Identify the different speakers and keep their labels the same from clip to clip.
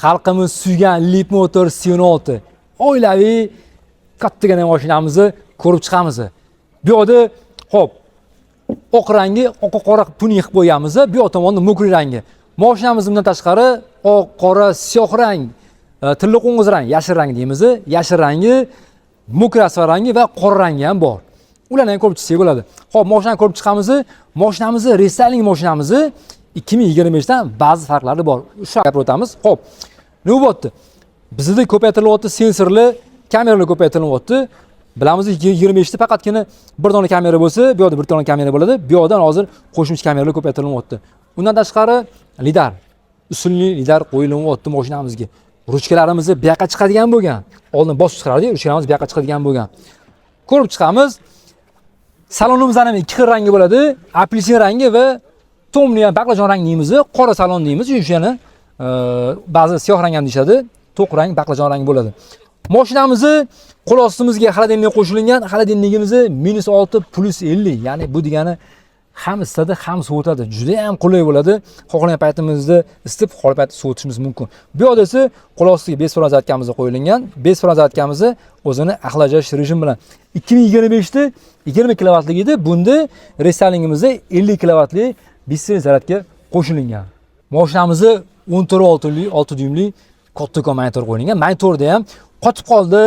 Speaker 1: Xalqimiz suygan Leapmotor C16 oilaviy kattagina mashinamizni ko'rib chiqamiz. Bu yoqda xo'p, oq rangi, oq qora tuni qilib qo'yganmiz. Bu yoq tomonda mokri rangi. Mashinamiz bundan tashqari oq, qora, siyoh rang, tilla qo'ng'iz rang, yashil rang deymiz. Yashil rangi, mokri rangi va qora rangi ham bor. Ularni ham ko'rib chiqsak bo'ladi. Xo'p, mashinani ko'rib chiqamiz. Mashinamizni restyling mashinamizni 2025 dan ba'zi farqlari bor. Shu gapirib o'tamiz. Xo'p, nima bo'lyapti? Bizda ko'paytirilyapti sensorli kameralar ko'paytirilyapti. Bilamiz 2025 da faqatgina bir dona kamera bo'lsa, bu yoqda bir dona kamera bo'ladi. Bu yoqdan hozir qo'shimcha kameralar ko'paytirilyapti. Undan tashqari lidar, usulli lidar qo'yilyapti mashinamizga. Ruchkalarimiz bu yoqqa chiqadigan bo'lgan. Oldin bosib chiqardik, ruchkalarimiz bu yoqqa chiqadigan bo'lgan. Ko'rib chiqamiz. Salonimizning ham ikki xil rangi bo'ladi. Apelsin rangi va tomli baqlajon rang deymiz, qora salon deymiz. O'shani ba'zi siyoh rang ham deyishadi. To'q rang, baqlajon rang bo'ladi. Mashinamizni qo'l ostimizga xolodilnik qo'shilgan. Xolodilnikimiz -6 +50, ya'ni bu degani ham isitadi, ham sovutadi. Juda ham qulay bo'ladi. Xohlagan paytimizda isitib, xohlagan paytda sovutishimiz mumkin. Bu yoqda esa qo'l ostiga 5 zaryadkamiz qo'yilgan. 5 zaryadkamiz o'zini охлаждающий rejim bilan 2025 da 20 kilovatlik edi. Bunda restylingimizda 50 kilovatli 5 zaryadka qo'shilgan. Mashinamizni 14.6 dyumli kattakon monitor qo'yilgan. Monitorda ham qotib qoldi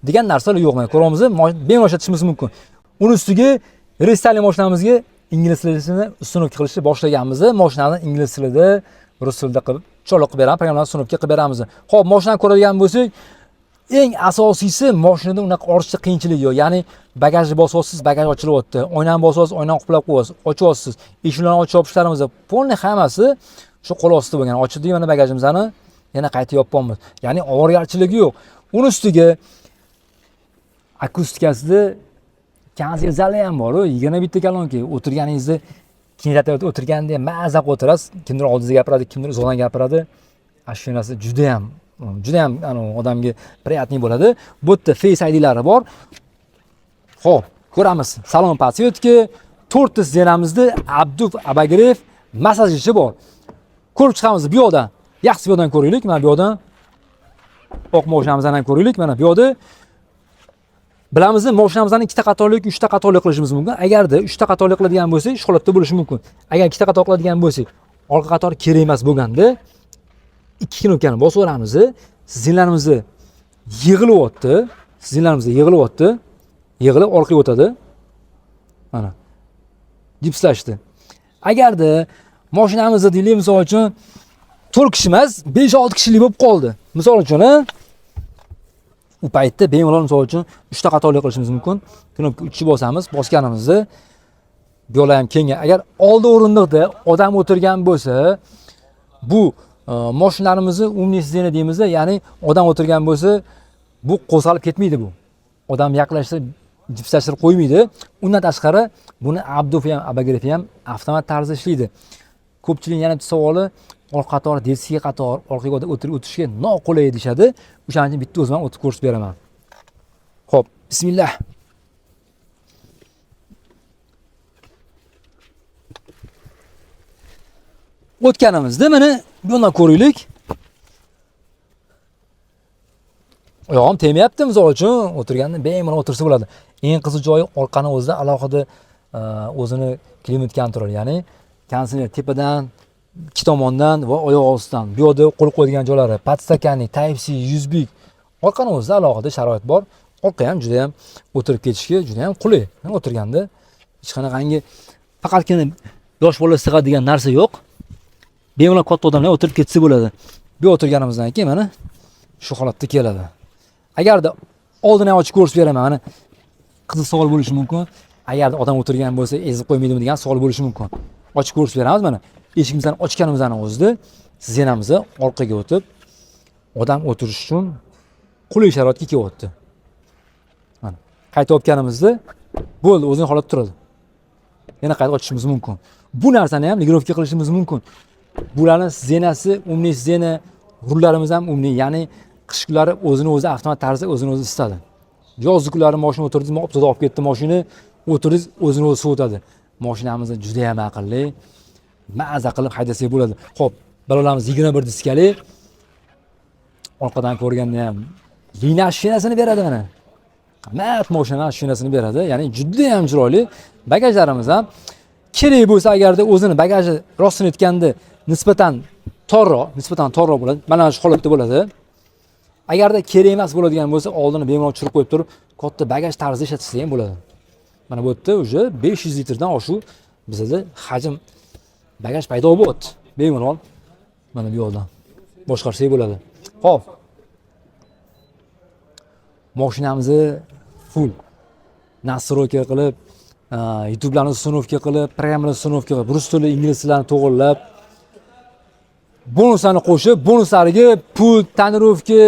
Speaker 1: degan narsalar yo'q. Mana ko'ryapmiz, bemalol ishlatishimiz mumkin. Uni ustiga restyling mashinamizga ingliz tilini установка qilishni boshlaganmiz. Mashinani ingliz tilida, rus tilida qilib, chiroyli qilib beramiz, programmani установка qilib beramiz. Xo'p, mashinani ko'radigan bo'lsak, eng asosiysi mashinada unaqa ortiqcha qiyinchilik yo'q. Ya'ni bagajni bosyapsiz, bagaj ochilyapti. Oynani bosyapsiz, oynani quplab qo'yasiz, ochyapsiz. Eshiklarni ochib yopishlarimiz полный hammasi shu qo'l ostida bo'lgan. Ochildik mana bagajimizni yana qayta yopamiz. Ya'ni ovoragarchiligi yo'q. Uni ustiga akustikasida konsert zali ham bor-u, 21 ta kolonka. O'tirganingizda kinoteatrda o'tirganda ham maza qilib o'tirasiz. Kimdir oldingizda gapiradi, kimdir uzoqdan gapiradi. Shu narsa juda ham juda ham odamga приятный bo'ladi. Bu yerda Face IDlari bor. Xo'p, ko'ramiz. Salon подсветка, to'rtta сиденье mizda обдув, обогрев, massajchi bor. Ko'rib chiqamiz bu yoqdan. Yaxshi bu yoqdan ko'raylik. Mana bu yoqdan oq mashinamizni ham ko'raylik. Mana bu yoqda bilamiz, mashinamizni ikkita qatorlik, uchta qatorlik qilishimiz mumkin. Agarda uchta qatorlik qiladigan bo'lsak, shu holatda bo'lishi mumkin. Agar ikkita qator qiladigan bo'lsak, orqa qator kerak emas bo'lganda ikki knopkani bosib yuboramiz. Сиденье larimiz yig'ilyapti. Сиденье larimiz yig'ilyapti. Yig'ilib orqaga o'tadi. Mana. Jipslashdi. Agarda mashinamizda deylik, misol uchun 4 kishi emas, 5-6 kishilik bo'lib qoldi. Misol uchun, u paytda bemalol misol uchun 3 ta qatorlik qilishimiz mumkin. Knopka 3 ni bosamiz, bosganimizda bu yo'l ham kengan. Agar oldi o'rindiqda odam o'tirgan bo'lsa, bu mashinalarimizni умный сиденье deymiz, ya'ni odam o'tirgan bo'lsa, bu qo'zg'alib ketmaydi bu. Odam yaqinlashsa jipslashtirib qo'ymaydi. Undan tashqari buni обдув i ham, обогрев i ham avtomat tarzda ishlaydi. Ko'pchilik yana bitta savoli, orqa qator, детский qator, orqaga o'tirib o'tishga noqulay deyishadi. O'shaning uchun bitta o'zim ham o'tib ko'rsatib beraman. Xo'p, bismillah. O'tganimizda mana bundan ko'raylik. Oyog'im tegmayapti, misol uchun, o'tirganda bemalol o'tirsa bo'ladi. Eng qiziq joyi orqani o'zida alohida o'zini klimat kontrol, ya'ni konditsioner tepadan, ikki tomondan va oyoq ostidan. Bu yoqda qo'l qo'yadigan joylari, podstakannik, Type C, USB. Orqani o'zida alohida sharoit bor. Orqa ham juda ham o'tirib ketishga juda ham qulay. O'tirganda hech qanaqangi faqatgina yosh bola sig'adigan narsa yo'q. Bemalol katta odamlar o'tirib ketsa bo'ladi. Bu o'tirganimizdan keyin mana shu holatda keladi. Agarda oldini ham ochib ko'rsatib beraman, mana qiziq savol bo'lishi mumkin. Agarda odam o'tirgan bo'lsa, ezib qo'ymaydimi degan savol bo'lishi mumkin. Ochib ko'rsatib beramiz mana. Eshigimizni ochganimizning o'zida сиденье miz orqaga o'tib, odam o'tirish uchun qulay sharoitga kelyapti. Mana qayta olganimizda bo'ldi, o'zining holatda turadi. Yana qayta ochishimiz mumkin. Bu narsani ham регулировка qilishimiz mumkin. Bularni сиденье si, умный сиденье, rullarimiz ham умный, ya'ni qish kunlari o'zini o'zi avtomat tarzda o'zini o'zi isitadi. Yoz kunlari mashina o'tirdingiz, obtoda olib ketdi mashina, o'tirdingiz, o'zini o'zi sovutadi. Mashinamiz juda ham aqlli. Maza qilib haydasak bo'ladi. Xo'p, balolarimiz 21 diskali. Orqadan ko'rganda ham lina shinasini beradi mana. Qimmat mashina shinasini beradi. Ya'ni juda ham chiroyli. Bagajlarimiz ham kerak bo'lsa, agarda o'zini bagaji, rostini aytganda, nisbatan torroq bo'ladi. Mana shu holatda bo'ladi. Agarda kerak emas bo'ladigan bo'lsa, oldini bemalol tushirib qo'yib turib, katta bagaj tarzida ishlatsa ham bo'ladi. Mana bu yerda уже 500 litrdan oshuv bizada hajm bagaj paydo bo'lyapti. Bemalol mana bu yoqdan boshqarsak bo'ladi. Xo'p. Mashinamizni full настройка qilib, YouTube'larni установка qilib, programmalarni установка qilib, rus tili, ingliz tillarini to'g'irlab, bonuslarni qo'shib, bonuslariga pul, тонировка,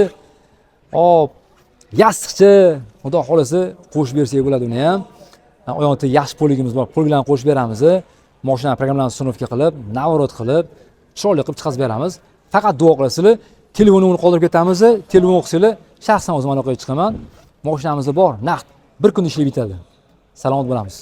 Speaker 1: hop, yastiqcha, xudo xohlasa, qo'shib bersak bo'ladi uni ham. Oyog'ida yaxshi полик imiz bor, полик larni qo'shib beramiz. Mashina programmalarni установка qilib, наворот qilib, chiroyli qilib chiqazib beramiz. Faqat duo qilasizlar, telefonimni qoldirib ketamiz, telefon qilsanglar, shaxsan o'zim aloqaga chiqaman. Mashinamiz bor, naqd bir kunda ishlab bitadi. Salomat bo'lamiz.